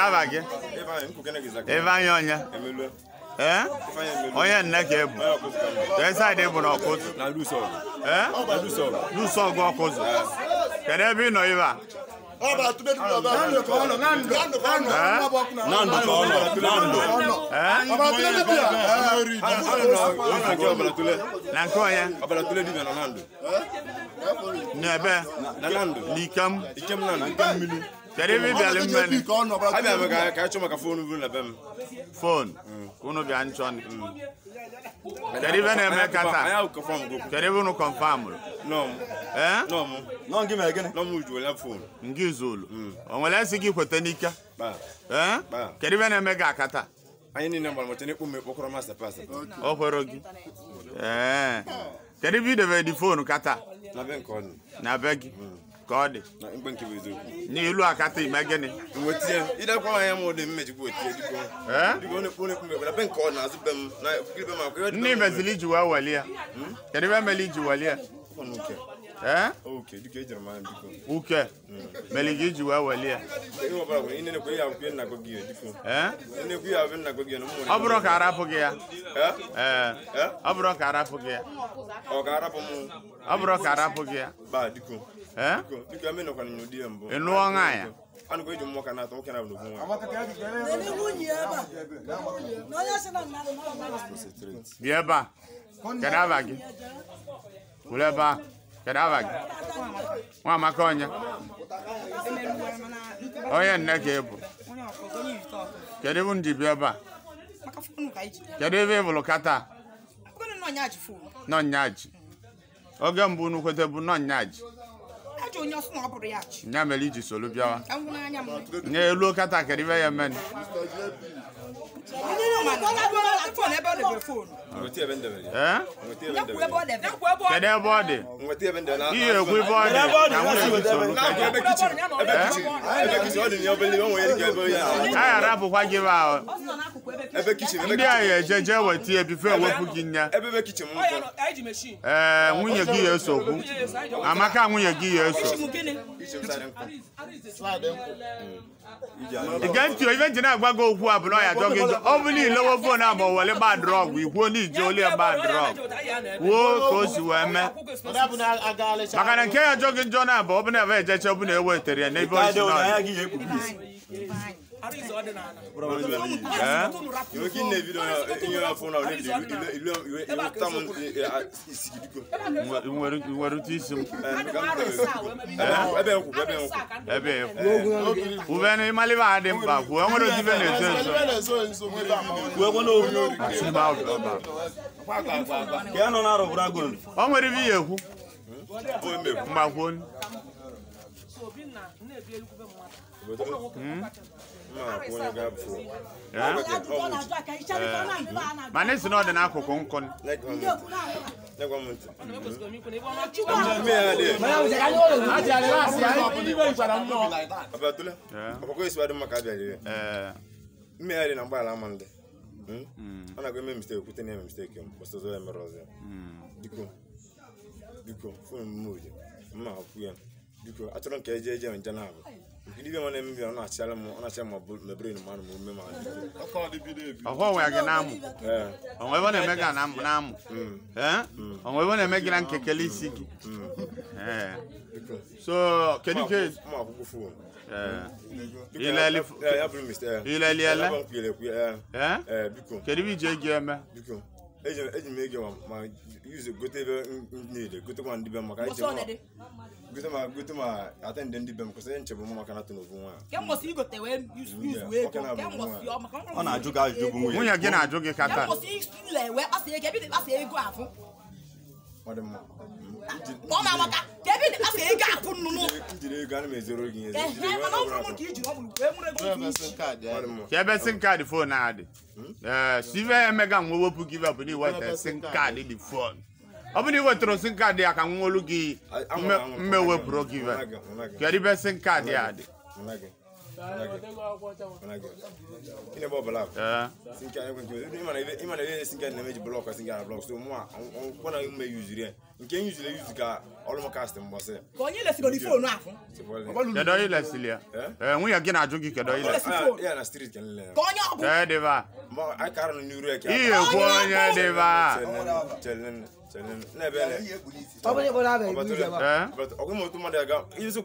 Kedu aba gị? Ifeanyị onye? Ee? Onye nne ka ebu? Kedu saịdị bụ na Ọkụzụ? Ee? Lusọgụ Ọkụzụ. Kedu ebe ị nọ ibe a? Na nke onye? N'ebe? N'ikem? Kedu ebe ị bịara mmeni? Fon unu bịa nchọ. Kedu ibe na-eme kata? Kedu ebe unu kọnfamụrụ? Ee? Ngị zulu. O nwere esi gị kweta n'ike? Ee? Kedu ibe na-eme gị akata? O kwere gị? Ee. Kedu ebe i debere dị foonu kata? Na be gị. Ka ọ dị? N'ilu akata ime gịnị? Ndị mezili iji wee welie ya. Kedu ebe mere iji welie ya? Ee? Uke mere gị iji wee welie ya. Ee? Ọ bụrụ ka arapụ gị ya? Ee. Ọ bụrụ ka arapụ gị ya? Ọ bụrụ ka arapụ gị ya? Ee? Ị nụọ nwaanyị? Bịa ebe a. Kedu aba gị? Kwuru ebe a. Kedu aba gị? Nwa Amaka onye? Onye nne ka ị bụ? Kedu ebe ndị bịa ebe a? Kedu ebe ị bụrụ kata? Nọ nya ji. Oge mbụ unu kwete bụ nọ nya ji. Nya mere iji soro bịawa. Nye elu kata kedu ibe ya meni? Kedu ebe ọ dị? Ihe ekwu ebe ọ dị na nwunye gị soro. A arapụkwa gị ebe ahụ. Ndị a ya eje jee weta ya bife ewepụ gị nya. Ee, nwunye gị ya esokwu. Amaka nwunye gị ya eso. Ige ntị ife ji na-agwa gị okwu a bụ na ọ ya ajọ gị njọ. Ọ bụ na ilewo foonu a ma ọ were gba drọgụ ikwuo na ije ole gba drọgụ kwuo ka o si wee mee. Maka na nke ya ajọ gị njọ na-abụ ọ bụ na ebe ejeche ọ bụ na ewetere ya n'ebe o si n'ọdị. Nwere ụtụ isi m ebe ube na ịmalibe a dị mkpa kwuo nwere otu ibe na-ezo ezo. O nwere ibe ya ekwu mgbakwuo. Mana esi na ọ dị n'akụkụ nkụ. Achọrọ m ka eje eje nje na-abụ. Ndị be na eme ọ na-achịala m ọ na-achị m mebere na mmanụ ma ome ma ọhọ nwe gị na-amụ. Onwe ebe na-eme gị na-amụ. Ee? Onwe ebe na-eme gị na nkekele isi gị. Ee. So kedu ka mụ akwụkwọ fon? Ee. Ileli ele? Ee? Kedu ebe iji ego eme? Biko. Eji m ego ma use gote ebe niile gotekwa ndị be m maka ije gote ma atende ndị be m kwụsị nchebe m maka na atụ n'ovu nwa. Ọ na-ajụ gị ajụjụ bụ nwunye. Nwunye gị na-ajụ gị kata. Ọ dị mma. Ka ebe sim kaadị fon a dị. Ee, si ife emega nwe wepụ gị bụ na iweta sim kaadị dị fon. Ọ bụ na iwetara sim kaadị ya ka nwa olu gị mme wepụrụ gị ife. Kedu ebe sim kaadị a dị? Nke m yuzuru eyuzu ka ọrụ m kastị mgbasị. Ka onye lesigoro phone ahụ. Kedu onye lesili ya? Nwunye gị na-ajụ gị kedu onye lesili? Ya na street ka nle ya. Ka onye ọ bụ. Kedu ebe? Ma anyị kara nọ n'iru eke. Ihe ekwu onye dị ebe a.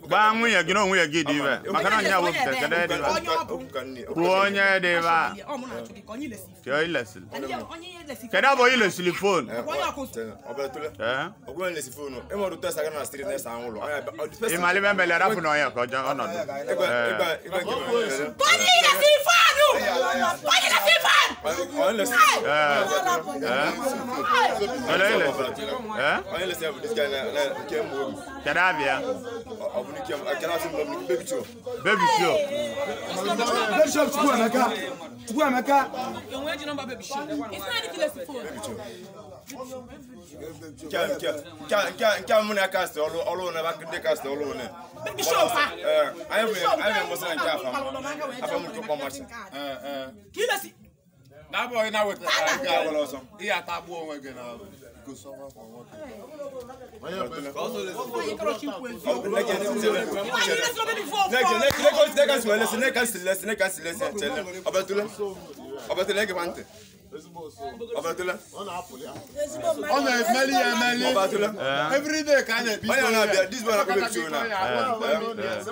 Gbaa nwunye gị na onwunye gị dị ibe. Maka na onye wepụtara kedu ebe? Kwuo onye dị ebe a. Kedu onye lesili? Kedu abụ onye lesili phone? Ị ma ebe rapụ na onye ka ọnọdụ. Kedu abịa? Baby show. Baby show Chukwuemeka. Chukwuemeka. Nke mụ na kastị ọrụ na ndị kastị ọrụ na. Baby show fa. Anyị bụ nke afa m. Afa m nke kpọmachi. Na boy na weta ihe atagbu onwe gị na Ọ na-emeli ya emeli every day ka a na-ebi. Onye na-abịa this boy na-akpọ show na.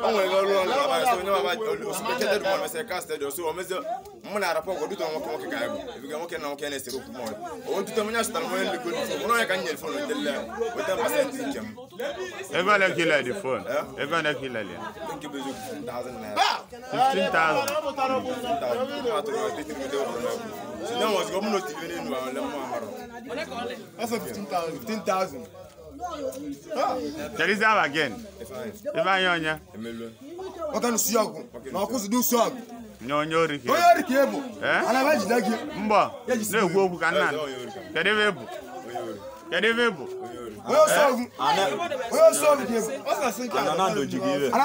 O nwere ọrụ ọrụ na so onye baba osipekete dị mese casted so o meze mụ na arapọ ọgọ duto nwoke nwoke ka anyị bụ ebiga nwoke na nwoke na-esere okwu mọ. O duto onye asụtara m onye nlego phone onye ka m nyere phone wetele weta pasentị nke m. Ego ole ka ile dị phone? Ego ole ka ile ya? Nke bụ eziokwu 15,000 naira. 15,000. So now was government not even in one 15,000. There is that again. If I onya. What can you na kwụsị du sog. No onye ori ke. Onye ori ke bụ. Ana ba jide gị. Mba. Na-ekwu okwu ka nna. Kedu ebe bụ? Kedu ebe bụ? Onye sog. Onye sog ke bụ. Ana na ndo ji gị ibe.